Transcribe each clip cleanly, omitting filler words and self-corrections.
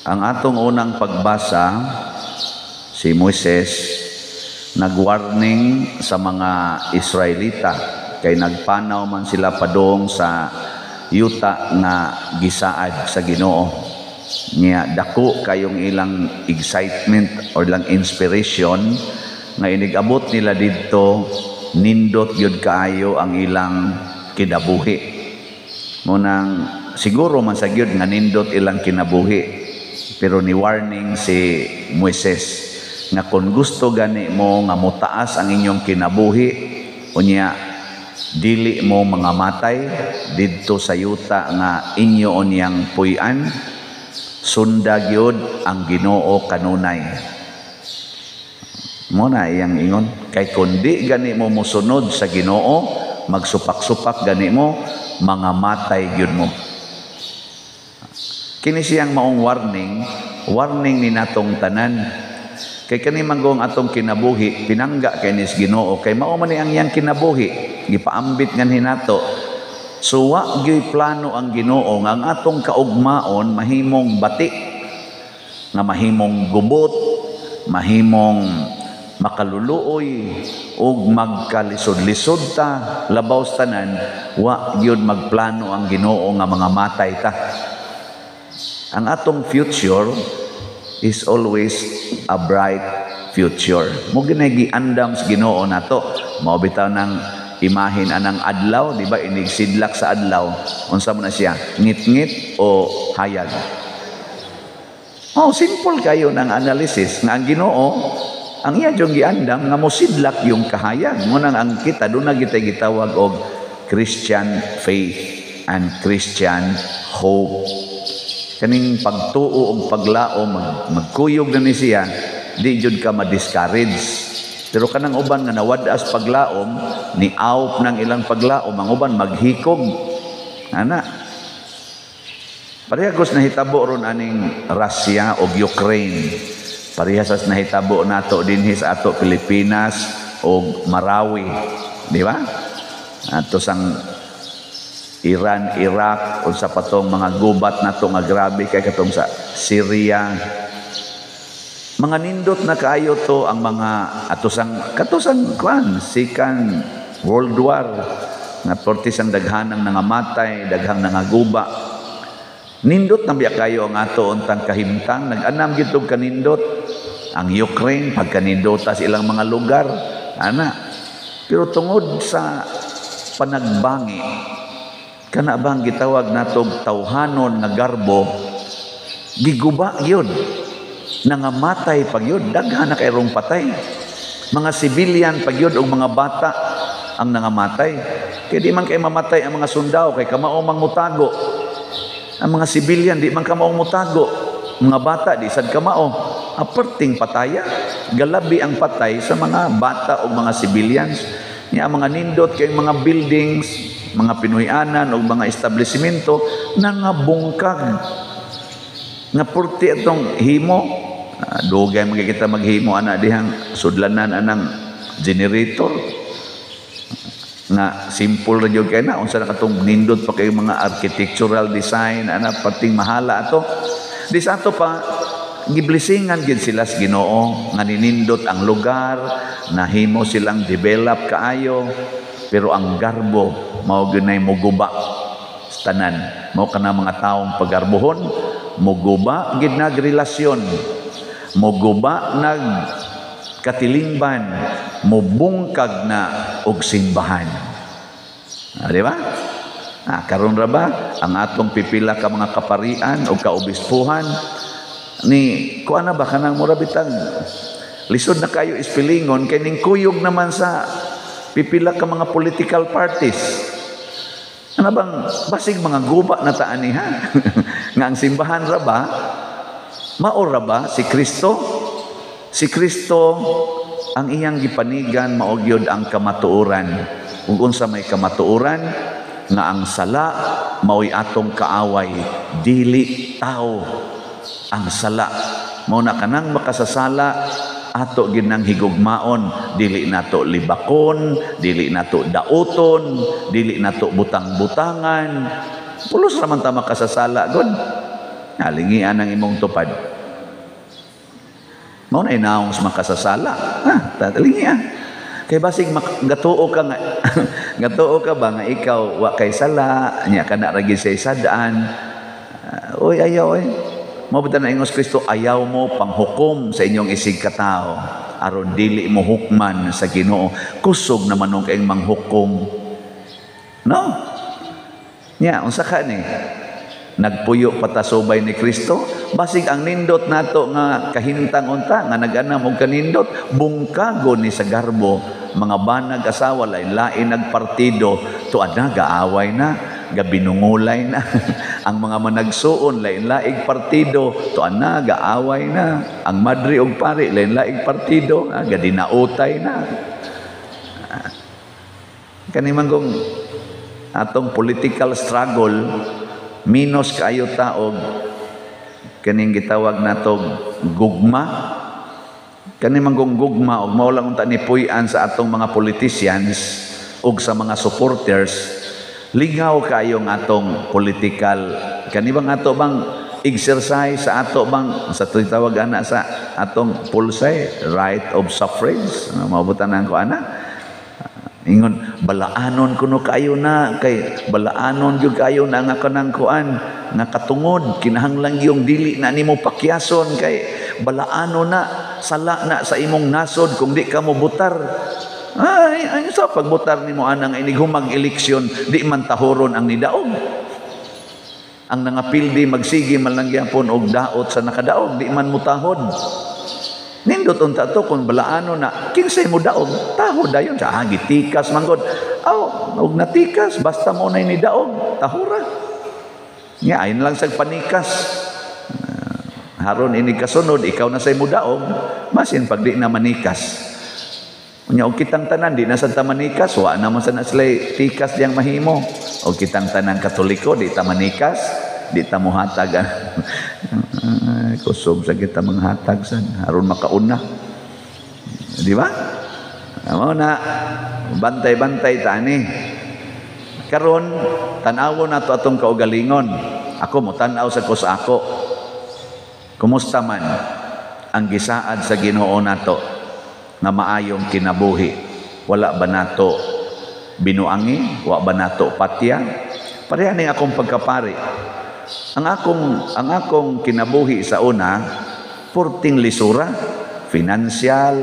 Ang atong unang pagbasa, si Moises nagwarning sa mga Israelita kay nagpanaw man sila padong sa yuta nga gisaad sa Ginoo. Nya dako kayong ilang excitement or ilang inspiration nga inig-abot nila didto, nindot gyud kaayo ang ilang kinabuhi. Munang siguro man sa gyud nga nindot ilang kinabuhi, pero ni warning si Moises nga kung gusto gani mo nga motaas ang inyong kinabuhi, unya dili mo mga matay didto sa yuta nga inyo unyang puy-an, sunda gyud ang Ginoo kanunay. Mo na iyang ingon kay kun di gani mo mosunod sa Ginoo, magsupak-supak gani mo, mga matay gyud mo. Kini siyang maong warning, warning ni natong tanan. Kay kani manggong atong kinabuhi, pinangga kay nis Ginoo kay mao man ni ang iyang kinabuhi, gipaambit nganhi nato. So wa gyuy plano ang Ginoo nga ang atong kaugmaon mahimong bati, nga mahimong gubot, mahimong makaluluoy ug magkalisod-lisod ta. Labaw sa tanan, wa gyud magplano ang Ginoo nga mga matay ta. Ang atong future is always a bright future. Mo ginay giandam sa Ginoo nato. Mao bitaw nang imahin anang adlaw, di ba, inig sidlak sa adlaw, unsa man na siya? Ngit-ngit o hayag? Oh, simple kayo ng analysis nga ang Ginoo ang iya yung giandam nga mosidlak yung kahayag. Mo nang ang kita doon na kita gitawag og Christian faith and Christian hope. Kaning pagtuo og paglao, magkuyog na ni siya, di jud ka ma-discourage. Pero kanang uban nga nawad-as paglaom, ni awp ng ilang paglaom, ang uban maghikog. Ana. Parehas nahitabo ron aning Russia ug Ukraine. Parehas sa nahitabo nato dinhi sa ato Pilipinas ug Marawi, di ba? Ato sang Iran, Iraq, unsa pa tong mga gubat nato nga grabe kay katong sa Syria. Mga nindot na kaayo to ang mga ato sang kato sang kwan, Second World War nga portis ang daghanang nangamatay, daghang nangaguba. Nindot na biya kayo ang ato untang kahimtang, nag-anam gyud og kanindot ang Ukraine pagkanindota sa ilang mga lugar, ana. Pero tungod sa panagbangi, kana bang gitawag natog tawhanon nga garbo, giguba gyud, nangamatay pa gyud, daghan na kayrong patay, mga sibilyan pa gyud og mga bata ang nangamatay. Kay di man kay mamatay ang mga sundao kay kamao mang mutago. Ang mga sibilyan di man kamao mutago, mga bata di sad kamao. Aperting pataya, galabi ang patay sa mga bata o mga civilians. Nya ang mga nindot kay mga buildings, mga pinuy-anan o mga establishmento nangabungkag nga purti atong himo. Dugay magkita maghimo ana dihang sudlanan anang generator nga simple ra gyud kay na unsa na katong nindot pa kay mga architectural design ana, perting mahala ato. Di sa ato pa giblesingan gid sila sa Ginoo nga ninindot ang lugar, nahimo silang develop kaayo, pero ang garbo mao gyud moguba sa tanan. Mao kana mga taong pagarbohon, moguba gid nagrelasyon, moguba nag katilingban, mobungkag na og simbahan. Di ba? Karon ra ba ang atong pipila ka mga kaparian o kaobispuhan ni kuan na ba, kanang mura bitag lisod na kayo ispilingon kay ning kuyog naman sa pipila ka mga political parties. Ano bang basig mga guba na taan ni ha? Nga ang simbahan ra ba? Mao ra ba si Kristo? Si Kristo ang iyang gipanigan mao gyud ang kamatuoran. Ug unsa may kamatuoran? Nga ang sala mao'y atong kaaway, dili tao ang sala. Mao na kanang makasasala ato gid nang higugmaon, dili nato libakon, dili nato dauton, dili nato butang-butangan. Pulos ra man ta makasasala god. Nalingian ang imong tupad. Mao na inaong sa makasasala. Ha, talingian. Kay basig gatuo ka nga gatuo ka ba nga ikaw wa kay sala nya kana ra gyud say sadaan. Oy, ayaw oy. Mao ba na ingos Kristo, ayaw mo panghukom sa inyong isig katao aron dili mo hukman sa Ginoo. Kusog naman nung kayong manghukom. No? Nya unsa ka ni? Nagpuyo patasubay ni Kristo, basig ang nindot nato nga kahimtang unta nga nag-anam og kanindot, bungkago ni sa garbo, mga banag asawa lain lain nagpartido, tuad na gaaway na, gabinungulay na. Ang mga managsuon lain laing partido, tuad na gaaway na. Ang madre og pari lain laing partido, gadinautay na. Kani man kung atong political struggle, minus kaayo taog kaning gitawag natog gugma. Kani man kung gugma og mao lang unta ni puy-an sa atong mga politicians ug sa mga supporters, lingaw kaayo ang atong political kani bang ato bang exercise sa ato bang sa tawag ana sa atong pulsay, right of suffrage. Mabutan ko ana, ingon balaanon kuno kaayo na, kay balaanon gyud kaayo na nga kanang kuan nga katungod, kinahanglan yung dili na nimo pakyason kay balaanon na, sala na sa imong nasod kung di ka mo butar. Ay, ay sa pagbutar nimo anang inighumag eleksyon, di man tahoron ang nidaog. Ang nangapildi magsige man lang gyapon og daot sa nakadaog, di man mutahod. Nindot unta to kung balaano na kinsay mo daog, tahod dayon sa gitikas man gud. Aw, og natikas basta mo nay ni daog, tahura. Nya ayon lang sa panikas. Haron ini kasunod ikaw na say mo daog, masin pag di na manikas. Unya og kitang tanan di na sad ta manikas, wa na man sad na sila tikas diyang mahimo. Og kitang tanan Katoliko di ta manikas, di ta mohatag. Kusog sa kita manghatag sad aron makauna. Di ba? Mao na bantay-bantay tani. Karon tan-awon nato atong kaugalingon. Ako mo tan-aw sa ko sa ako. Kumusta man ang gisaad sa Ginoo nato nga maayong kinabuhi? Wala ba nato binuangi? Wa ba nato patya? Pareha ning akong pagkapari. Ang akong kinabuhi sa una, purting lisura, financial,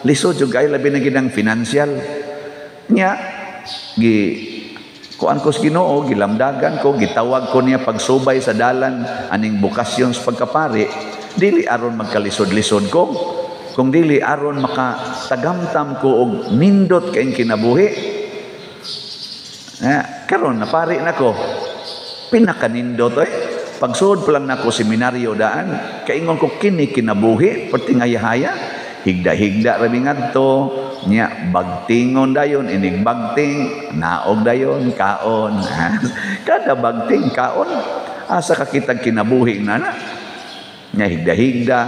lisod jud kaayo, labi na gid ang financial. Nya gi kuan ko sa Ginoo, gilamdagan ko, gitawag ko niya pagsubay sa dalan aning bokasyon sa pagkapari, dili aron magkalisod-lisod ko, kung dili aron makatagamtam ko og nindot kaayong kinabuhi. Karon napari nako, pinakanindot oy. Pagsuod pa lang nako seminaryo daan, kaingon ko kini kinabuhi, perting hayahaya, higda-higda ra ngadto, nya bagtingon dayon, inig bagting, naog dayon, kaon. Kada bagting kaon, asa ka kitag kinabuhi na na. Nya higda-higda.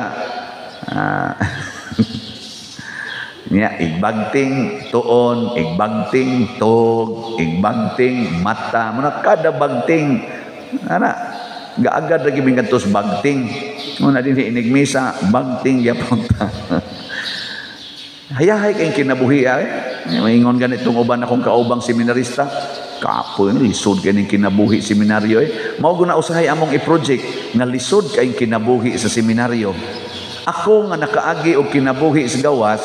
Nya igbagting tuon, igbagting tug, igbagting mata, muna kada bagting ana gaagad lagi mi ngadto sa bagting. Muna din inig misa, bagting gyapon ta. Hayahay kay kinabuhi ay. Maingon ganitong uban akong kaubang seminarista. Kapoy, lisod kay ning kinabuhi seminaryo eh. Mao guna usahay among i-project nga lisod kay kinabuhi sa seminaryo. Ako nga nakaagi og kinabuhi sa gawas,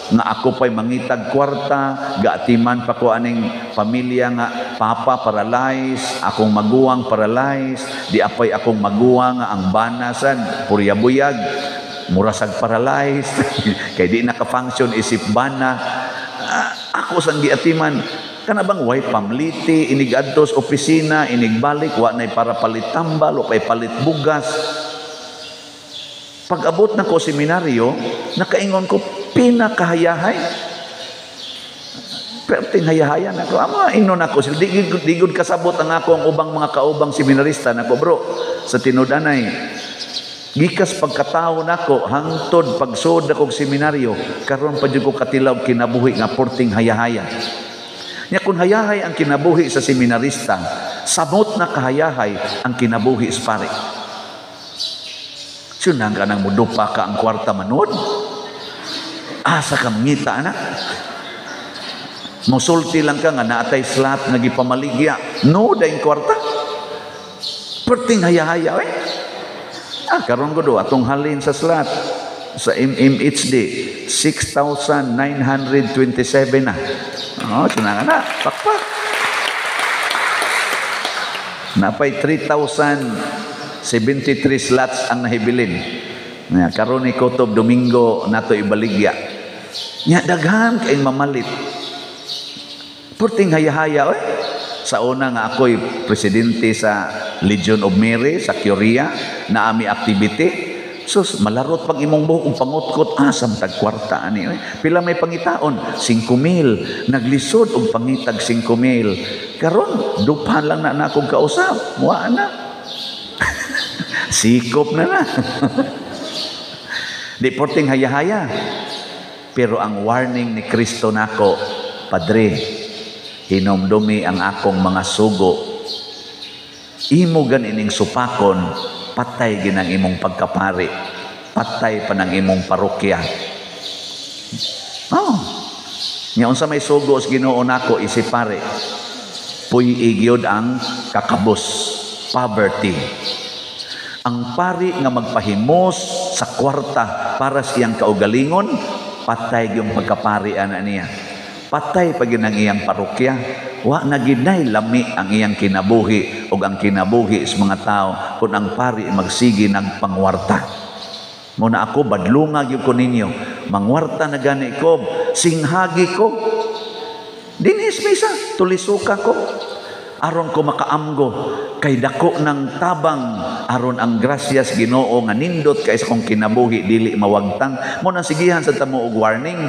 nga ako pa'y mangitag kwarta, gaatiman pa ko aning pamilya nga papa paralyzed, akong maguwang paralyzed, di apay akong maguwang nga ang banasan, purya-buyag, murasag paralyzed, kay di naka-function isip bana. Ako sang giatiman, kana bang way pamliti, inig adtos opisina, inig balik, wa na'y para palit tambal, wa pa'y palit bugas. Pag abot na ko seminaryo, nakaingon ko, pinakahayahay. Perting hayahayan ako. Ama, ingnon ako. Sila, di gud kasabot ang ako ang ubang mga kaubang seminarista nako, bro. Sa tinud-anay, gikas pagkatawo nako, hangtod pagsud akong seminaryo, karon pa jud ko katilaw kinabuhi nga porting hayahaya. Nya kung hayahay ang kinabuhi sa seminarista, samot na kahayahay ang kinabuhi sa pare. Sunang ka nang mudupa ka ang kwarta manod. Asa ka mangita, anak? Musulti lang ka nga naatay slot nga gipamaligya. No, dahil kwarta. Perting haya-haya, eh. Ah, karon ko do, atong halin sa slot sa MMHD, 6,927 na. Oh, sunang na, pakpak. Napay 3,073 slots ang nahibilin. Nga karon ni Kutob Domingo nato ibaligya. Nya daghan kay mamalit. Perting haya-haya oy. Sa una nga ako'y presidente sa Legion of Mary sa Curia na ami activity. Sus, malarot pag imong buhok ug pangutkot, asam tag kwarta ani oy. Pila may pangitaon? 5,000. Naglisod og pangitag 5,000. Karon duphan lang na nakong kausap. Wa na. Sikop na na. Di porting haya-haya. Pero ang warning ni Kristo nako, "Padre, hinomdumi ang akong mga sugo. Imo ganining supakon, patay ginang imong pagkapari, patay pa ng imong parokya." Oh. Nya unsa may sugo sa Ginoo nako isip pare? Puy-i gyud ang kakabos, poverty. Ang pari nga magpahimos sa kwarta para sa iyang kaugalingon, patay yung pagkapari ana niya. Patay pa gyud ang iyang parokya. Wa na gid nay lami ang iyang kinabuhi ug ang kinabuhi sa mga tao kung ang pari magsige nagpangwarta. Muna ako badlunga gyud ko ninyo. Mangwarta na gani ko, singhagi ko. Dinis misa, tulisuka ko. Aron ko makaamgo kay dako ng tabang aron ang grasyas Ginoo nga nindot kay sa kong kinabuhi dili mawagtang. Mo nang sigihan sa tamo og warning.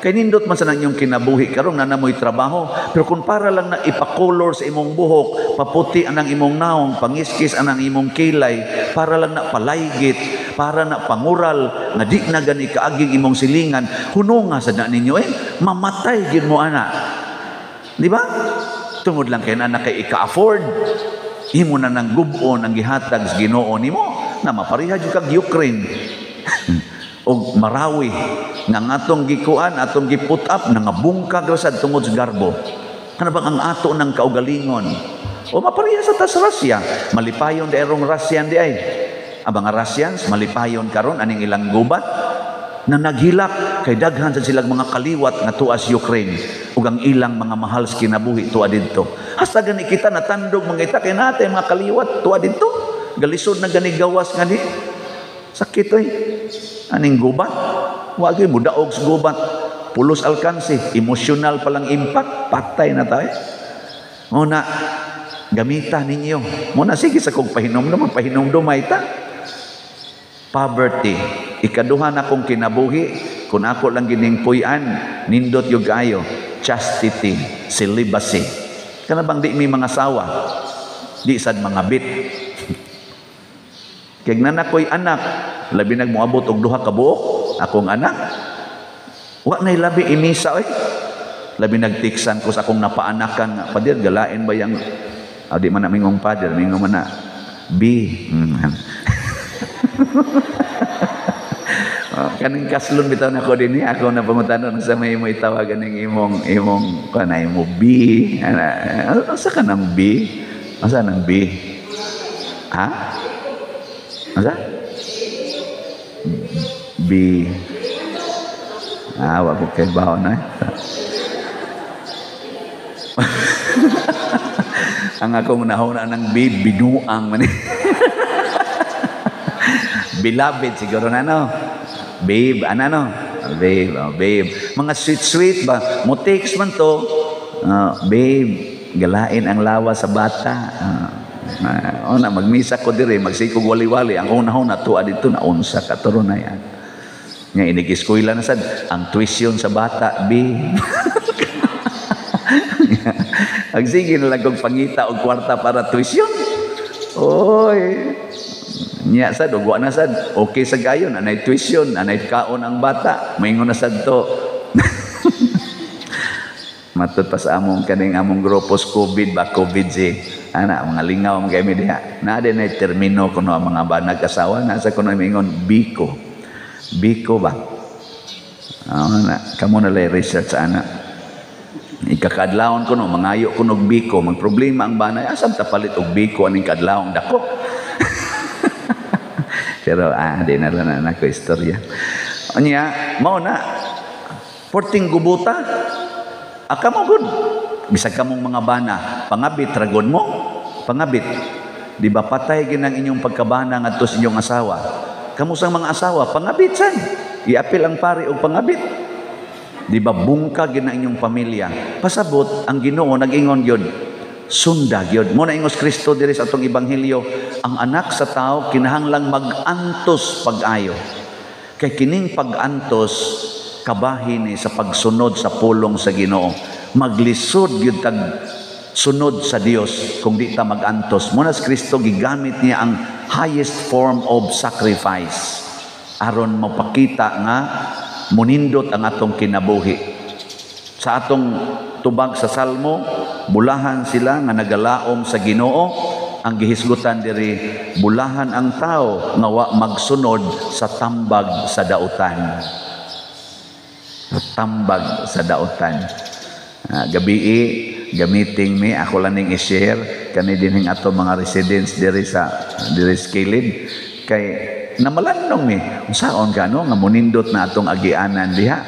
Kay nindot man sa inyong kinabuhi karon na namoy trabaho, pero kung para lang na ipakolor sa imong buhok, paputi anang imong naong, pangiskis anang imong kilay, para lang na palaygit, para na pangural nga di na gani kaaging imong silingan, hununga sa na ninyo eh, mamatay gid mo ana. Di ba? Tungod lang kay na kay ika-afford, imo na nang gub-on ang gihatag sa Ginoo nimo na mapareha jud kag Ukraine og Marawi nga ang atong gikuan, atong giput up, nangabungkag ra sad tungod sa garbo. Kana bang ang ato ng kaugalingon? O mapareha sa tas Russia, malipayon di erong Russian di ay. Ang mga Russians malipayon karon aning ilang gubat na naghilak kay daghan sa silang mga kaliwat nga tuas Ukraine ug ang ilang mga mahal sa kinabuhi tuwa didto. Hasta gani kita natandog mga ita kay natin mga kaliwat tuwa didto. Galisod na gani gawas nga di. Sakit oy. Aning gubat? Wa gyud mudaog sa gubat. Pulos alkansi, emosyonal palang impact, patay na tayo. Muna gamita ninyo. Muna sige sa kong pahinomdum, pahinomdumay ta. Poverty. Ikaduha na kong kinabuhi, kung ako lang gining puy-an, nindot yung kayo, chastity, celibacy. Kana bang di mi mga sawa? Di sad mga bit. Kay nanakoy anak, labi nagmoabot og duha ka buok, akong anak. Wa nay labi imisa oy. Labi nagtiksan ko sa akong napaanakan nga, "Pader, galain ba yang ah, di man na mingong pader, mingon man na B." Oh, kaning kaslon bitaw nako dinhi, ako na pangutanon sa may imo itawag aning imong imong kanay mo B. Ana, asa ka ng B? Asa nang B? Ha? Asa? B. Ah, wa ko kay bawo na. Ang akong nahuna ng B, binuang man. Beloved siguro na no. Babe, ano no? Babe, oh, babe. Mga sweet-sweet ba? Mo-text man to. Babe, galain ang lawa sa bata. Na, magmisa ko dire, magsikog wali-wali. Ang una-una, tuwa dito, na unsa ka, turo na yan. Nga, inig-eskwela na sad, ang tuition sa bata, B. Ang sige na lang kong pangita og kwarta para tuition. Oy. Nya sad, ug wa na sad. Okay sa gayon, anay tuition, anay kaon ang bata. Maingon na sad to. Matud pa sa among kaning among grupo sa COVID ba, COVID si ana mga lingaw mga kami diha. Na din ay termino kuno ang mga banag asawa na sa kuno mingon biko. Biko ba? Oh, na kamo na lay research ana. Ikakadlawon kuno mangayo kuno og biko, magproblema ang banay, asam ta palit og biko aning kadlawong dako. Pero di na lang na nako istorya. Unya, mao na porting gubuta. Aka mo gud. Bisag kamong mga bana, pangabit ragon mo, pangabit. Di ba patay ginang inyong pagkabana ngadto sa inyong asawa? Kamo sang mga asawa, pangabit sad. Iapil ang pari og pangabit. Di ba bungkag gid ang inyong pamilya? Pasabot ang Ginoo nag-ingon gyud. Sunda gyud. Mo na ingos Kristo diri sa atong ebanghelyo, ang anak sa tao kinahanglang mag-antos pag-ayo. Kay kining pag-antos kabahin ni sa pagsunod sa pulong sa Ginoo. Maglisod gyud tag sunod sa Dios kung di ta mag-antos. Mo na si Kristo gigamit niya ang highest form of sacrifice aron mapakita nga munindot ang atong kinabuhi. Sa atong tubag sa Salmo, bulahan sila nga nagalaom sa Ginoo. Ang gihisgutan diri, bulahan ang tao nga wa magsunod sa tambag sa dautan. Tambag sa dautan. Gabii gamiting mi ako lang ning i-share kani dinhing ato mga residents diri sa diri sa kilid kay namalandong mi unsaon ka no nga munindot na atong agianan diha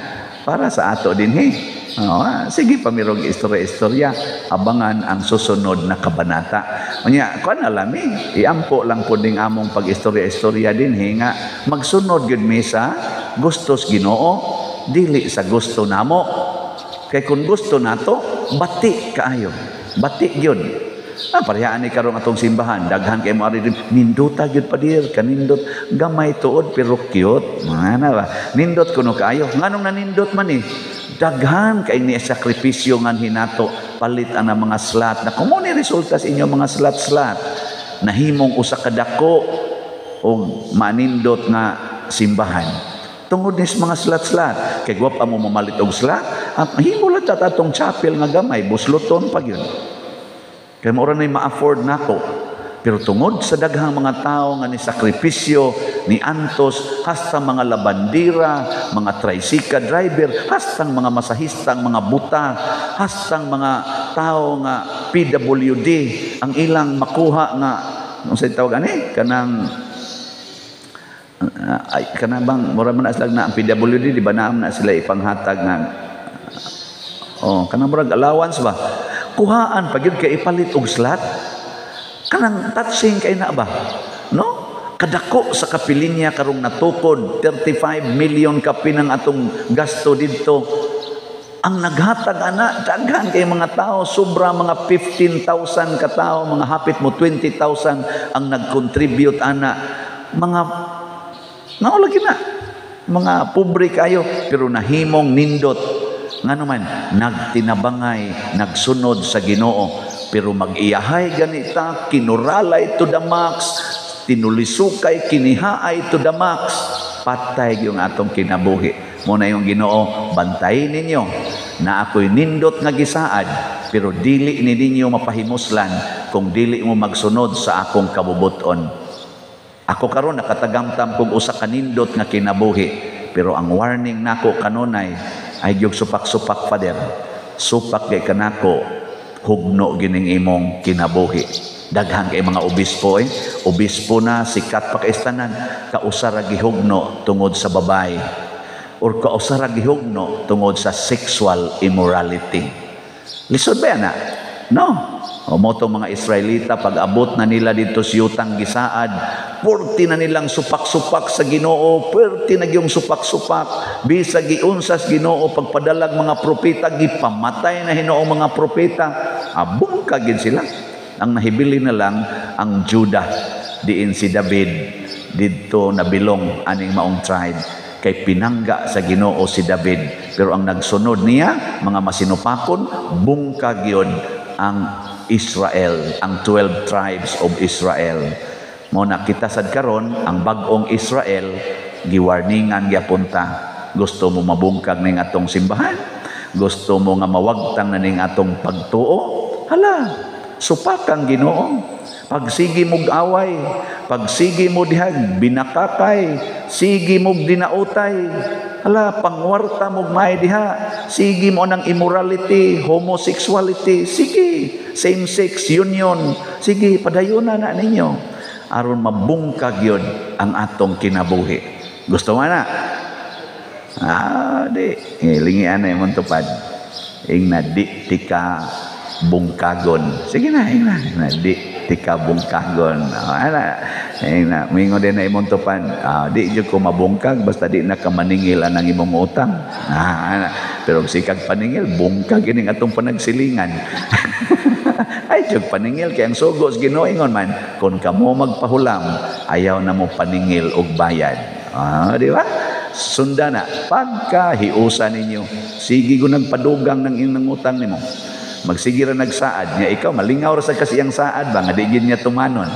para sa ato dinhi. Oh, sige pamirog istorya-istorya, abangan ang susunod na kabanata. Unya, kuan na lang mi, iampo lang po ding among pag-istorya-istorya dinhi nga magsunod gyud mi sa gustos Ginoo, dili sa gusto namo. Kay kung gusto nato, bati kaayo. Bati gyud. Parehaan ni karong atong simbahan, daghan kay mo ari din, nindota gyud padir, kanindot, gamay tuod pero cute. Mga na ba? Nindot kuno kaayo. Nganong nanindot man ni? Daghan kay ni sakripisyo ngan hinato palit ang mga slat na kung ni resulta sa inyo mga slat-slat nahimong usa ka dako og manindot nga simbahan tungod nis mga slat-slat. Kay gwapa mo mamalit og slat, at himo lang ta atong chapel nga gamay, busloton pa gyud kay mao ra ma-afford nako. Pero tungod sa daghang mga tao nga ni sakripisyo, ni antos, hasta mga labandira, mga tricycle driver, hasta mga masahistang mga buta, hasta mga tao nga PWD, ang ilang makuha nga unsay tawag ani kanang ay kanang bang mura man na sila na ang PWD, di ba naam na sila ipanghatag nga oh kanang murag allowance ba, kuhaan pa gyud kay ipalit og slat. Kanang touching kay na ba, no? Kadako sa kapilinya karong natukod, 35 million kapin ang atong gasto didto. Ang naghatag ana daghan kay mga tao, sobra mga 15,000 ka tao, mga hapit mo 20,000 ang nag-contribute ana. Mga mao lagi na mga pobre kayo pero nahimong nindot. Ngano man nagtinabangay, nagsunod sa Ginoo. Pero mag-iyahay ganita, kinuralay to the max, tinulisukay, kinihaay to the max, patay yung atong kinabuhi. Mo na yung Ginoo, bantayin ninyo na ako'y nindot nga gisaad, pero dili ni ninyo mapahimuslan kung dili mo magsunod sa akong kabubuton. Ako karon nakatagamtam kung usa ka nindot nga kinabuhi, pero ang warning nako kanunay ay gyud supak-supak, Father. Supak kay kanako, hugno gining imong kinabuhi. Daghan kay mga obispo eh. Obispo na sikat pa kaistanan, kausa ra gihugno tungod sa babae or kausa ra gihugno tungod sa sexual immorality. Lisod ba yan na? No. O moto mga Israelita, pag abot na nila dito sa yutang gisaad, purti na nilang supak-supak sa Ginoo, purti na gyung supak-supak, bisag giunsas Ginoo pagpadalag mga propeta, gipamatay na Hinoo mga propeta, abong ka gid sila. Ang nahibili na lang ang Judah, diin si David didto nabilong aning maong tribe, kay pinangga sa Ginoo si David. Pero ang nagsunod niya mga masinupakon, bungkag yun ang Israel, ang 12 tribes of Israel. Mo na kita sad karon ang bag-ong Israel, giwarningan gyapon ta. Gusto mo mabungkag ning atong simbahan? Gusto mo nga mawagtang na ning atong pagtuo? Hala, supakang Ginoo. Pagsigi mog away, pagsigi mo dihag binakakay, sige mog dinautay. Hala, pangwarta mog may diha. Sige mo ng immorality, homosexuality, sige, same-sex union, sige, padayon na na ninyo. Aron mabungkag yun ang atong kinabuhi. Gusto mo na? Ah, di. Lingian na imong tupad. Ingna, di tika bungkagon. Sige na, ingna. Ingna, di tika bungkagon. Oh, ana. Ingna, mingo din na imong tupad. Ah, di jud ko mabungkag basta di na ka maningil ang imong utang. Ah, ana. Pero sikag paningil, bungkag ining atong panagsilingan. Ay, jud paningil kay ang sugo sa Ginoo ingon man, kung kamo magpahulam, ayaw na mo paningil og bayad. Ah, di ba? Sunda na, pagkahiusa ninyo, sige ko nagpadugang ng inyong utang nimo. Magsige ra nagsaad niya, ikaw malingaw ra sa kasi ang saad ba nga di gid niya tumanon.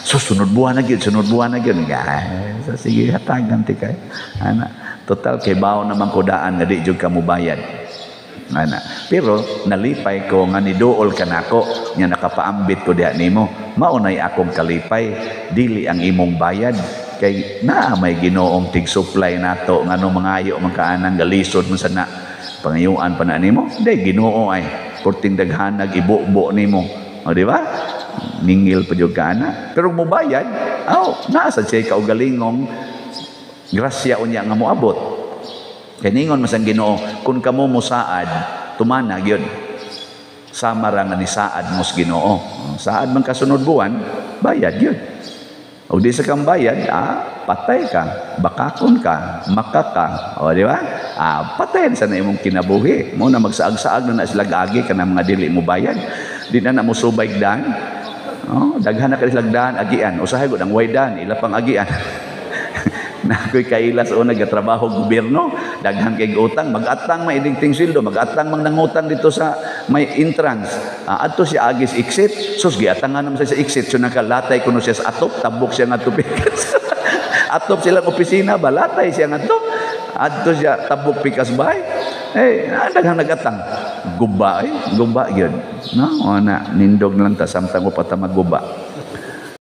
So sunod buwan na gyud, sunod buwan na gyud. Ay, so sige hatagan ti kay. Ana, total kay bawo naman ko daan nga di jud ka mobayad. Ana, pero nalipay ko nga niduol ka nako nga nakapaambit ko diha nimo. Maunay akong kalipay, dili ang imong bayad kay naa may Ginoong tig-supply nato ngano mangayo man kaanang galisod man sana pangayuan pa na nimo. Di Ginoo ay kurting daghanag ibubo nimo. O di ba? Ningil pa jud ka ana. Pero mubayad, aw, naa sa siya kaugalingong grasya unya nga moabot. Kay ningon man sang Ginoo, kung kamo mosaad, tumana gyud. Sama ra nga ni saad mo sa Ginoo. Saad man kasunod buwan, bayad gyud. Og di sa kang bayad, patay ka, bakakon ka, maka ka. O di ba? Ah, patay sa na imong kinabuhi. Mo na magsaag-saag na na sila agi kana mga dili mo bayad. Di na na mo subay dan. Oh, daghan na ka sila daan agian. Usahay gud ang way daan, ila pang agian. Nakoy kaila sa una gatrabaho gobyerno, daghan kay utang, magatang may ining ting sweldo, magatang mang nangutang dito sa may entrance. Ah, adto siya agis exit, sus giatangan naman siya sa exit, so nakalatay kuno siya sa atop, tabok siya ngadto pikas. Atop silang opisina, balatay siya ngadto. Adto siya tabok pikas bay. Eh, daghang nagatang. Guba eh, guba gyud. No, ana nindog lang ta samtang upat ta maguba.